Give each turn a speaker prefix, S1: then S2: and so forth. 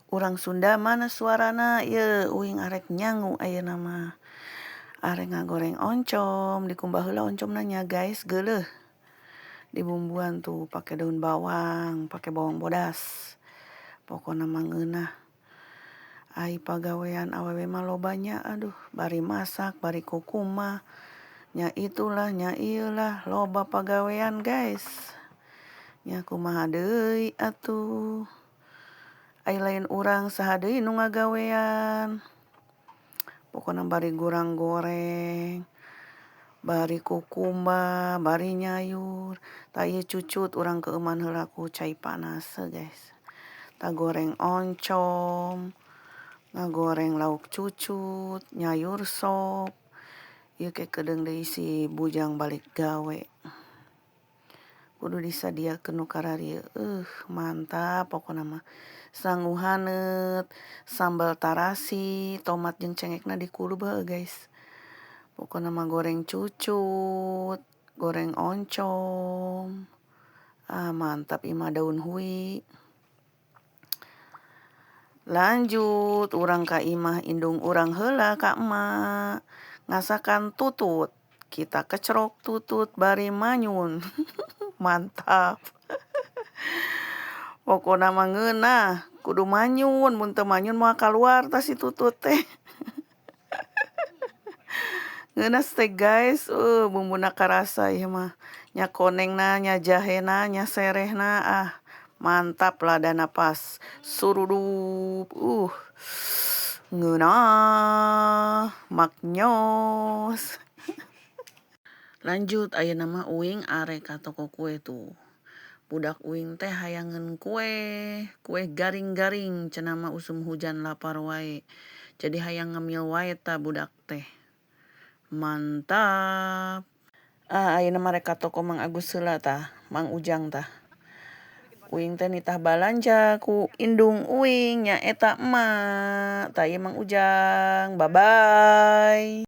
S1: Urang Sunda mana suarana ieu uing arek nyangu ayeuna mah. Arek ngagoreng oncom, dikumbah heula oncomna nya guys, geuleuh. Dibumbuan tuh pake daun bawang, pake bawang bodas. Pokona mah ngeunah. Ai pagawean awewe mah loba nya, aduh bari masak, bari kukumah, nya itulah nya ieu lah, loba pagawean guys. Nya kumaha deui atuh. Ai lain urang saha deui nu ngagawean. Pokona bari gurang goreng, bari kukumbah, bari nyayur. Tah ieu cucut urang keueuman heula ku cai panas guys. Tah goreng oncom, ngagoreng lauk cucut, nyayur sop. Ieu ke keudeung deui si bujang balik gawe. Kudu disadiakeun nu kararieu. Mantap pokona mah. Sangu haneut, sambal tarasi, tomat jeung cengekna dikulub heueuh guys. Pokona mah goreng cucut, goreng oncom. Ah mantap ieu mah daun hui. Lanjut urang ka imah indung urang heula ka emak. Ngasakan tutut. Kita kecrok tutut bari manyun. Mantap. Pokona mah ngeunah, kudu manyun, mun teu manyun moal kaluar tah si tutut teh. Ngeunah teh guys, bumbuna karasa ieu mah. Nya konengna, nya jahena, nya serehna, ah mantap ladana pas. Surudup, ngeunah, maknyos. Lanjut ayeuna mah uing arek ka toko kue tuh. Budak uing teh hayangeun kue, kue garing-garing cenah mah usum hujan lapar wae. Jadi hayang ngemil wae tah budak teh. Mantap. Ah ayeuna mah rek ka toko Mang Agus heula tah, Mang Ujang tah. Uing teh nitah balanja ku indung uing nyaeta emak. Tah ieu Mang Ujang. Bye bye.